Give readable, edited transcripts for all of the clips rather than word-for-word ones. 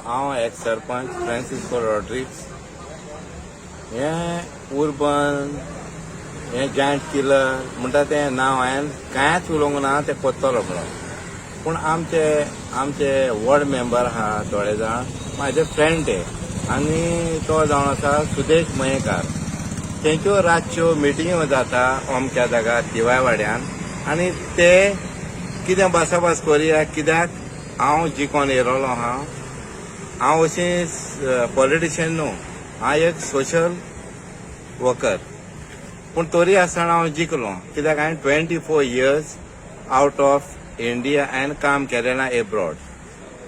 हांव x sarpanch Francisco Rodrigues. हें urban हें जायंट किलर म्हणटा तें नांव हांवें कांयच उलोवंक ना, तें कोत्तलो म्हणून. पूण आमचे आमचे वॉर्ड मेंबर आहा थोडे जाण म्हाजे फ्रेंड ते, आनी तो जावन आसा सुदेश मयेकार. तेंच्यो रातच्यो मिटिंग्यो जाता अमक्या जाग्यार दिवायवाड्यान, आनी ते कितें भासाभास करुया, कित्याक हांव जिकोन येयलोलो आहा. हांव अशी पॉलिटिशियन न्हू, हांव एक सोशल वर्कर. पूण तरी आसतना हांव जिखलो, कित्याक हांवें 24 years out of India हांवें काम केलें ना एब्रॉड,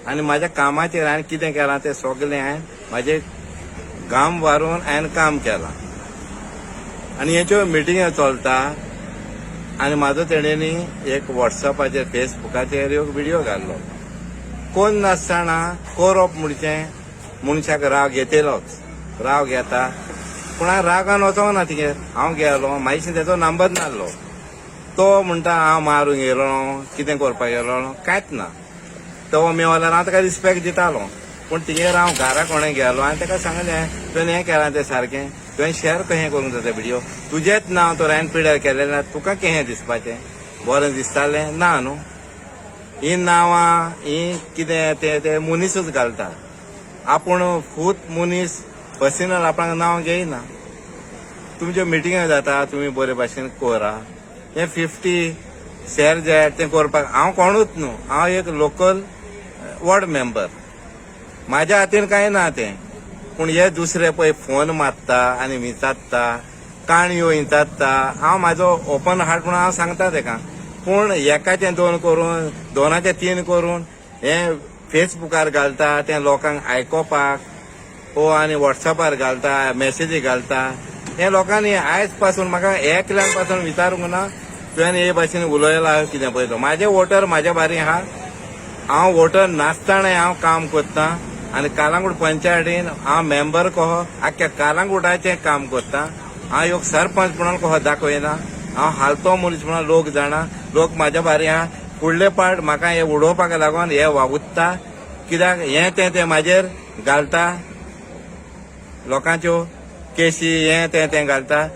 आनी म्हाज्या कामाचेर हांवें कितें केलां तें सगलें हांवें म्हाजे घाम वारून हांवें काम केलां. आनी हेच्यो मिटिंग्यो चलता आनी म्हाजो तेणेनी एक वॉट्सॅपाचेर, फेसबुकाचेर एक व्हिडियो घाल्लो. कोण नासतना करप म्हणचे मनशाक राग येतलोच, राग येता. पूण हांव रागान वचोंक ना तिगेर. हांव गेलो, मागीर तेचो नंबर नासलो. तो म्हणटा हांव मारूंक येयलो, कितें करपाक गेलो, कांयच ना. तो मेवल्यार हांव ताका रिस्पेक्ट दितालो, पूण तिगेर हांव घरा कोणें गेलो आनी ताका सांगलें, तुवें हें केलां तें सारकें? तुवें शेअर कशें करूंक जाता व्हिडियो? तुजेंच नांव तर हांवें पिड्यार केलें ना, तुका कशें दिसपाचें? बरें दिसतालें ना न्हू. ही नांवां ही कितें तें ते मनीसूच घालता. आपूण खूद मनीस पर्सनल आपणाक नांव घेयना. तुमच्यो मिटिंग्यो जाता, तुमी बरे भाशेन करा. हें 50 शेअर जाय तें करपाक हांव कोणूच न्हू. हांव एक लोकल वॉर्ड मेंबर, म्हाज्या हातीन कांय ना तें. पूण हे दुसरे पळय फोन मारता आनी विचारता, काणयो विचारता. हांव म्हाजो ओपन हार्ट म्हणून हांव सांगता तेका, पूण एकाचें दोन करून, दोनाचे तीन करून हे फेसबुकार घालता, तें लोकांक आयकोपाक ओ आनी वॉट्सॅपार घालता, मॅसेजी घालता. हे लोकांनी आयज पासून म्हाका एकल्यान पासून विचारूंक ना, तुवें हे भाशेन उलयला कितें पळयलो. म्हाजे वोटर म्हाज्या बारी आहा. हांव वोटर नासतना हांव काम करता आनी कालांगूट पंचायतीन हांव मेंबर कहो आख्ख्या कालांगुटाचें काम करता. हांव एक सरपंच म्हणून कहो दाखयना. हांव हालतो मनीस म्हणून लोक जाणा, लोक म्हाज्या बारी आहा. फुडले पाट म्हाका हे उडोवपाक लागून हे वावुरता, कित्याक हें तें तें म्हाजेर घालता, लोकांच्यो केशी हें तें तें घालता.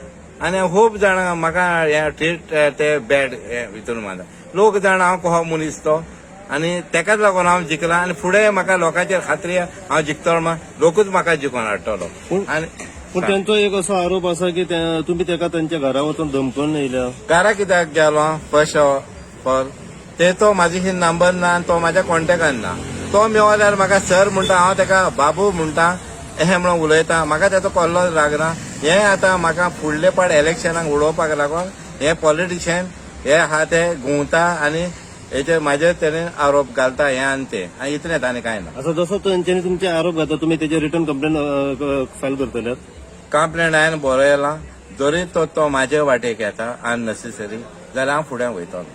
आनी खूब जाणां म्हाका हें ट्रीट ते बॅड हितून मारता. लोक जाणा हांव कहो मनीस तो, आनी तेकाच लागून हांव जिखला. आनी फुडें म्हाका लोकांचेर खात्री आहा, हांव जिखतलो म्हण लोकूच म्हाका जिखोवन हाडटलो. आनी पूण तेंचो एक असो आरोप आसा की तुमी तेका तेंच्या घरा वचून धमकून येयल्या. घरा कित्याक गेलो? फर्स्ट ऑफ ऑल तेचो म्हाजी ही नंबर ना आनी तो म्हाज्या कॉन्टेक्टान ना. तो मेवल्यार म्हाका सर म्हणटा, हांव तेका बाबू म्हणटा, अहें म्हणून उलयता. म्हाका तेचो कसलो लागना. हें आतां म्हाका फुडले पाट इलेक्शनाक उडोवपाक लागून हे पॉलिटिशियन हे आहा ते घुंवता आनी हेचे म्हाजेर तेणे आरोप घालता, हें आनी तें, आनी इतलेंच, आनी कांय ना. आतां जसो तेंच्यांनी तुमचे आरोप घालता, तुमी तेजेर रिटर्न कंप्लेन फायल करतले? कंप्लेंट हांवें बरयलां. जरी तो तो म्हाजे वाटेक येता अननेसेसरी जाल्यार हांव फुडें वयतलो.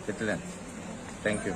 इतलेंच. Thank you.